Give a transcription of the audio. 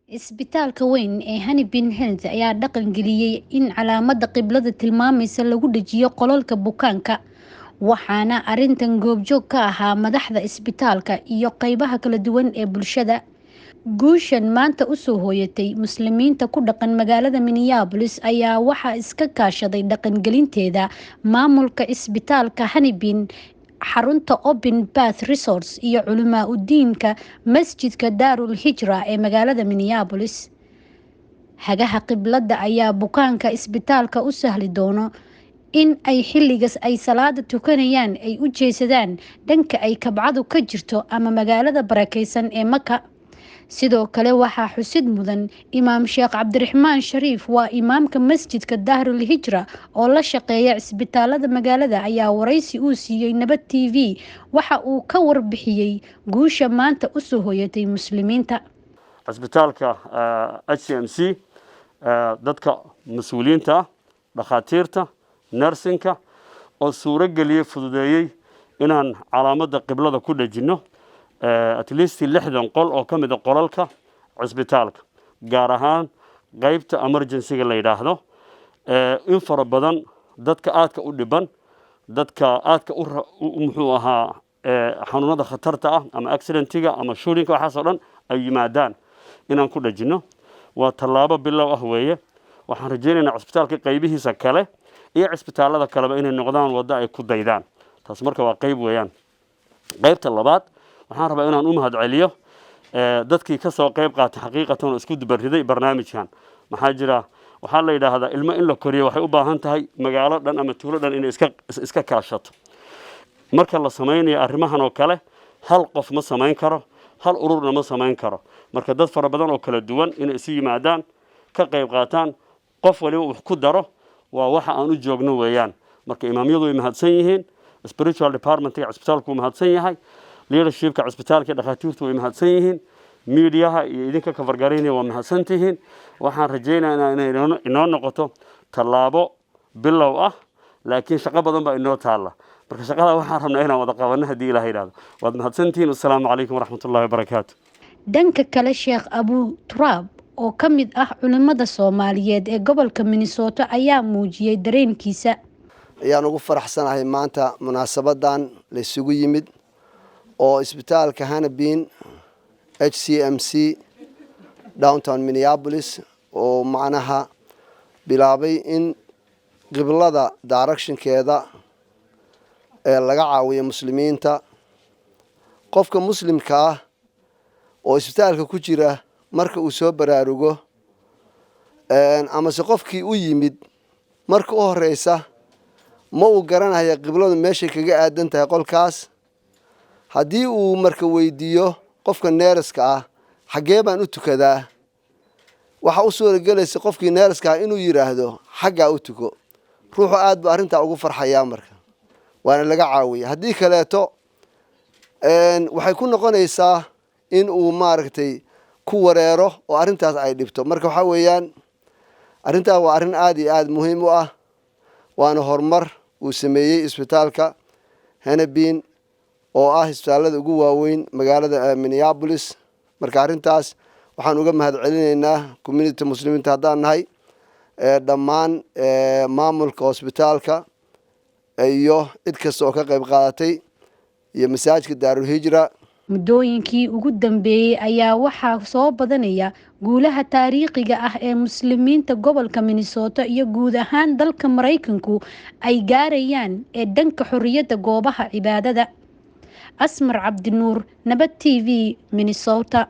Isbitaalka weyn ee Hennepin Health ayaa dhaqan geliyay in calaamada qiblada tilmaamaysa lagu dhajiyo qolalka bukaanka, waxaana arintan goobjoog ka ahaa madaxda isbitaalka iyo qeybaha kala duwan ee bulshada. Guushan maanta u soo hooyatay muslimiinta ku dhaqan magaalada Minneapolis ayaa waxaa iska kaashaday dhaqangelinteeda maamulka isbitaalka Hennepin, xarunta Open Path Resource iyo culamaa udiinka masjidka Daarul Hijra ee magaalada Minneapolis. Hagaha qiblada ayaa bukaanka isbitaalka u sahli doono in ay xilligaas ay salaada tukanayaan ay u jeesadaan dhanka ay kabcadu ka jirto ama magaalada barakeysan ee Maka. Sidoo kale waxaa xusid mudan Imaam Sheekh Cabdiraxmaan Shariif, waa imaamka masjidka Daarul Hijra oo la shaqeeya cisbitaalada magaalada, ayaa wareysi uu siiyey Nabad TV waxa uu ka warbixiyey guusha maanta u soo hooyatay muslimiinta. Cisbitaalka HCMC, dadka mas-uuliyiinta ah, dhakhaatiirta, nursing-ka oo suuro geliyey, fududeeyey inaan calaamadda qiblada ku dhejinno at least 60 qol oo ka mid a qolalka cisbitaalka, gaar ahaan qeybta emergency-ga la yidhaahdo. In fara badan dadka aadka u dhiban, dadka aadka u muxuu ahaa xanuunada khatarta ah ama accident-iga ama shooting-ka, waxaas oo dhan ay yimaadaan, inaan ku dhejinno waa tallaabo bilow ah weeye. Waxaan rajaynaynaa cisbitaalka qaybihiisa kale iyo cisbitaallada kaleba inay noqdaan waddo ay ku daydaan. Taas marka waa qayb weeyaan. Qaybta labaad, waxaan rabaa inaan u mahadceliyo dadkii ka soo qayb qaatay xaqiiqatan oo isku dubariday barnaamijkan. Maxaa jira, waxaa la yidhaahdaa ilmo in la koriyo waxay u baahan tahay magaalo dhan ama tuulo dhan inay iska kaashato. Marka la samaynayo arrimahan oo kale, hal qof ma samayn karo, hal ururna ma samayn karo. Marka dad fara badan oo kala duwan inay isu yimaadaan, ka qayb qaataan, qof waliba wax ku daro, waa waxa aan u joogno weeyaan. Marka imaamyadu way mahadsan yihiin, spiritual department-ka cisbitaalku wuu mahadsan yahay, leadership-ka cisbitaalka, dhakhaatiirtu way mahadsan yihiin, media-ha iyo idinka kafargaraynaya waa mahadsan tihiin. Waxaan rajaynaynaa inay inoo noqoto tallaabo bilow ah, laakiin shaqo badan baa inoo taalla. Marka shaqada waxaan rabnaa inaan wada qabanno haddii Ilaah yidhahdo. Waad mahadsantihiin. Assalaamu calaykum waraxmatullahi wabarakaatu. Dhanka kale, Sheekh Abu Turaab oo ka mid ah culimmada Soomaaliyeed ee gobolka Minnesota ayaa muujiyey dareenkiisa. Ayaan ugu faraxsanahay maanta munaasabadan la isugu yimid oo isbitaalka Hennepin HCMC downtown Minneapolis oo macnaha bilaabay in qiblada direction-keeda ee laga caawiyo muslimiinta. Qofka muslimka ah oo isbitaalka ku jira marka uu soo baraarugo amase qofkii u yimid marka u horeysa, ma uu garanaya qibladu meeshay kaga aadan tahay qolkaas. Haddii uu marka weydiiyo qofka nurse-ka ah, "Xaggee baan u tukadaa?" waxa u suuragelaysa qofkii nurse-ka ah inuu yidhaahdo, "Xaggaa u tuko." Ruuxu aad buu arrintaa ugu farxayaa, marka waana laga caawiya. Haddii kaleeto waxay ku noqonaysaa in uu maaragtay ku wareero oo arrintaas ay dhibto. Marka waxaa weeyaan, arrintaas waa arrin aada iyo aada muhiim u ah, waana horumar uu sameeyey isbitaalka Hennepin oo ah isbitaallada ugu waaweyn magaalada Minneapolis. Marka arrintaas waxaan uga mahad celinaynaa community muslimiinta haddaan nahay, dhammaan maamulka hosbitaalka iyo cid kasta oo ka qayb qaadatay iyo masaajidka Daarul Hijra. Muddooyinkii ugu dambeeyey ayaa waxaa soo badanaya guulaha taariikhiga ah ee muslimiinta gobolka Minnesota iyo guud ahaan dalka Maraykanku ay gaarayaan ee dhanka xorriyadda goobaha cibaadada. Asmar Cabdinuur, Nabad TV, Minnesota.